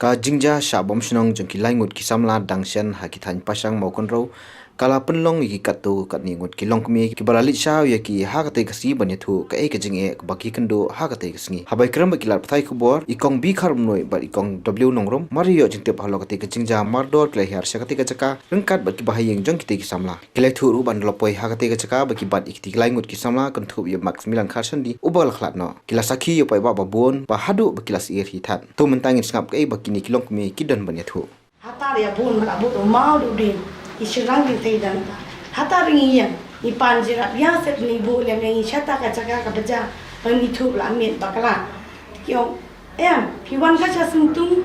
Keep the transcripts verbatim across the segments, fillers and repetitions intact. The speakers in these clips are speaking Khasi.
Ka jingjia shah bym shnong jong ki lai ngut ki samla dang shen ha ki thaiñ Pashang Mawkynrew ka la pynlong ïa ki katto katne ngut ki longkmie kiba la leit shaw ïa ki ha katei ka sngi ban ïathuh kaei ka jingeh kaba ki kynduh ha katei ka sngi. Haba ïakren bad ki lad pathai khubor, i Kong B. Kharumnuid bad i Kong W. Nongrum, mar ïoh jingtip halor katei ka jingjia mardor ki la hiar sha katei ka jaka ryngkat bad kiba ha ïing jong kitei ki samla. Ki la ïathuh ruh ban da la poi ha katei ka jaka ba ki bat ïa kitei ki lai ngut ki samla kynthup ïa Maximilian Kharshandi uba la khlad noh. Ki la sakhi ïa u paidbah ba bun ba haduh ba ki la syier hi thad. To mynta ngin sngap kaei ba kine ki longkmie ki don ban ïathuh. Hata ïa bun ba la bud u maw du ding. I shynrang ki thei dang ta. Hata ring ïa ngi pan jyrap ïa set ni bu lem ïa ngi shata ka jaka kaba ja. Ba ngi thuh la miet bakla. Ki ong, "Em, phi wan ka sha Syntung,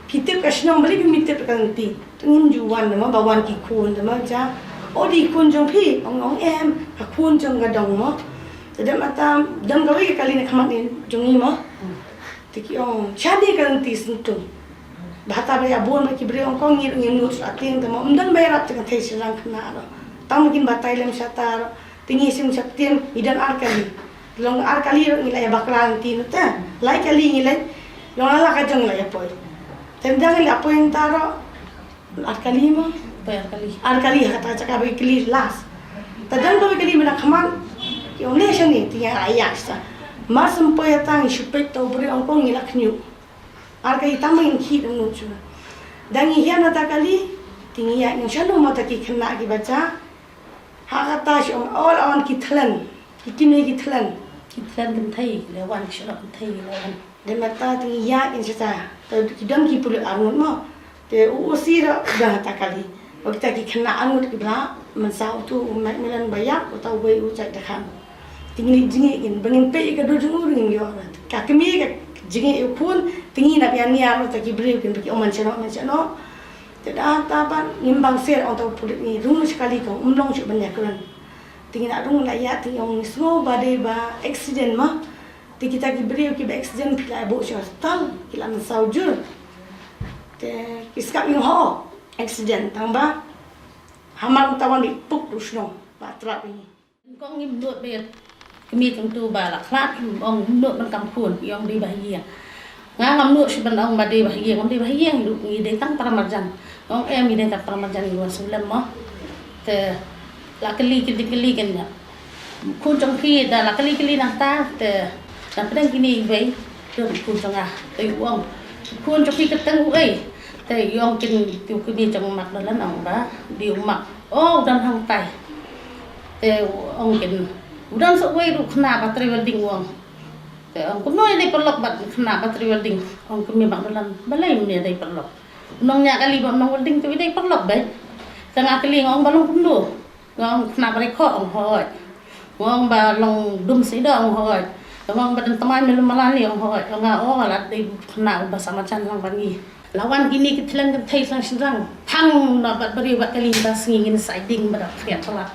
phi tip ka shnong, balei phim tip ka lynti?" Te ngim ju wan, dama ba wan ki khun, dama ja. "O, dei khun jong phi?" Ong, ong, "Em, ka khun jong ka dong mo." Te dam ata, dam kawei ka kali na khmat ni jong ngi mo. Te ki ong, "Shane ka lynti Syntung." Ba hata ba ïa bun ba ki briew ong, "Ko ngim, ngim nud sha tieng te mo." Ym don ba ïarap te ka thei shynrang khynnah ruh. Tang ba kin batai lem shata ruh. Te ngi shim shaptieng, ngi don ar kali. Long ar kali ruh ngi la ïa bakla lynti na te. Lai kali ngi la, long la ka jong ngi la ïa poi. Te ynda ngi la poi ynta ruh, ar kali mo. Poi ar kali. Ar kali ha kata jaka ba kali last. Te don ba kali mynta khmat. Ki ong ne shane, te ïa ïa sa. Mar sym poi ïa tang ngi shu peit to briew ong ko ngi la khñiuh. Ar kali tang ba ngin khih dang nud shu. Da ngi hiar na ta kali, te ngi ïa ong shano mo ta ki khynnah kiba ja. Ha kata shu ong, ol on ki thlen, ki kine ki thlen. Ki thlen kynthei, ki la wan, ki shu ong kynthei, ki la wan. Dei mynta te ngi ïa in sha ta, te ki don ki pulit arngut mo. Te u O C ruh u don ha ta kali. Ba kita ki khynnah arngut ki ba la mynsaw, utu u Macmillan ba ïap, uta uwei u Jack Dkhar. Te ngi leit jingeh kin, ba ngin peit ïa ka dur jong u ruh ngim ïoh. Ka kmie ka jingeh ïa u khun, te ngi nap ïa nia ruh ta ki briew kin ba ki ong man shano, man shano. Te da ta ban ngim bang ser ong ta u pulit ngi rung sha kali ko, um long shuh ban ïakren. Te ngi na rung la ïa te ngi ong ngi sngew ba dei ba accident ma. Te kita ki briew kiba accident phi la buh sha hospital, ki la mynsaw jur. Te ki skap ïing ho accident tang ba hamar uta wan bi puk tu shnong ba trap ïing. Kong ngim nud ba ïa kmie kong tu ba la khlad, ong ngim nud ban kam khun, ïong dei ba ha ïing. Nga ngam nud shi ban ong ba dei ba ha ïing, ngam dei ba ha ïing, ngi dei tang para marjan. Ong em ngi dei tang para marjan ngi wan shu lem mo. Te la kylli kylli kylli kan ïa. Khun jong phi da la kylli kylli nangta te na pdeng kine iwei. Te khun jong nga te u ong khun jong phi kyrteng u ei. Te ïong kin tu kine jong Mak Dolan ong ba dei u Mak. O u don hangtai. Te u ong kin u don sa uwei ruh khynnah ba trei welding u ong. Te ong kumno ïa dei paralok bad khynnah ba trei welding. Ong kmie Mak Dolan balei ym ïa dei paralok. U nongñiah kali ba u nong welding te u dei paralok beit. Te nga kylli nga ong ba long kumno. Nga ong khynnah ba rei khoh ong hooid. Nga ong ba long dum sida ong hooid. Nga ong ba dang tmai melu malani ong hooid. Nga o la dei khynnah ba sa marjan lang ba ngi. La wan kine ki thlen kynthei slang shynrang. Thang na bad briew bad kali ba sngi ngin sa ding ba da khriat tla.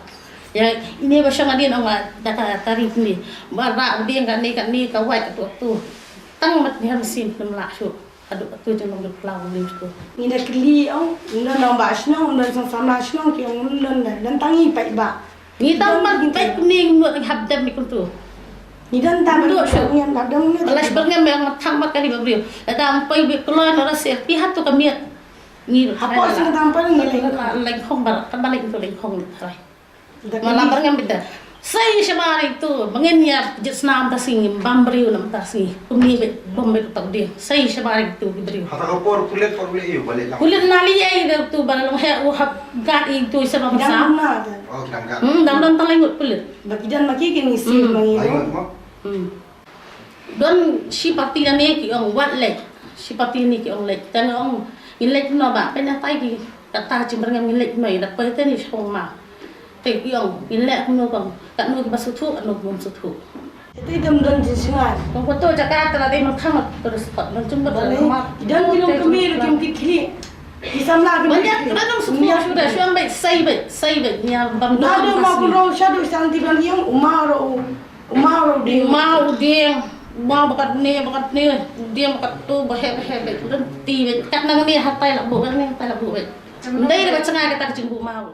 Ïa ine ba shong adien ong ba da ka tari kine. Ba ra u dieng kane kane ka wai ka tu tu. Tang mat ni ha machine nem lah shu. Haduh atu jong nong plau ni tu. Ngi da kylli ong, ngi don nong ba shnong, ngi don song samla shnong ki ong ngi don da, don tang ngi paidbah. Ngi tang mat paidbah ni ngi nud hap dem ni kuntu. Ngi don tang ngi don shu ngi da dem ngi. Alas bangem yang thang mat kali ba briew. Da am pai bi kloi na ra ser pi hatu kamiet. Ngi hapo sing tang pai ngi leng. Leng khong bar, kan ba leng tu leng khong ni rai. Malam barngam bida. Sai shamari tu, bangin ya jit snam ta sing, bam briew nam ta sing. Kumni be bom be tu dia. Sai shamari tu briew. Hata ka por pulit por pulit yu balik lang. Pulit nali ai de tu bala long he u hap gat i tu sama basa. Oh, kidang gat. Hmm, dang dang talai ngut pulit. Bagi dan maki kini si mangi. Talai ngut mo. Hmm. Don shi parti lane ki ong wat leit. Shi parti lane ki ong leit. Tang ong ngin leit no ba pynyatai ki kata jingbarngam ngin leit no ïa da poi tani shong ma. Te ki ong ngin leit no kong kat no ki ba suthu kat no ki bym suthu. Te dam don jingsngar. Kong ko to jaka ta la dei man kham to spot man chung ba. Don ki long kami lo kim ki khli. Ki samla ki. Banyak ba dong suthu sudah shong bai sai bai sai bai nya bam. Na do ma kun ro sha do santi ban yong umaro. Umau u dieng. Umau u dieng. Umau bakat ne, bakat ne. U dieng bakat tu, bahe, bahe, bahe. Udah ti, bahe. Kat nang ne, hatai lah bu, nang ne, hatai lah bu, bahe. Ndai dah baca ngai kata kecing bu mau.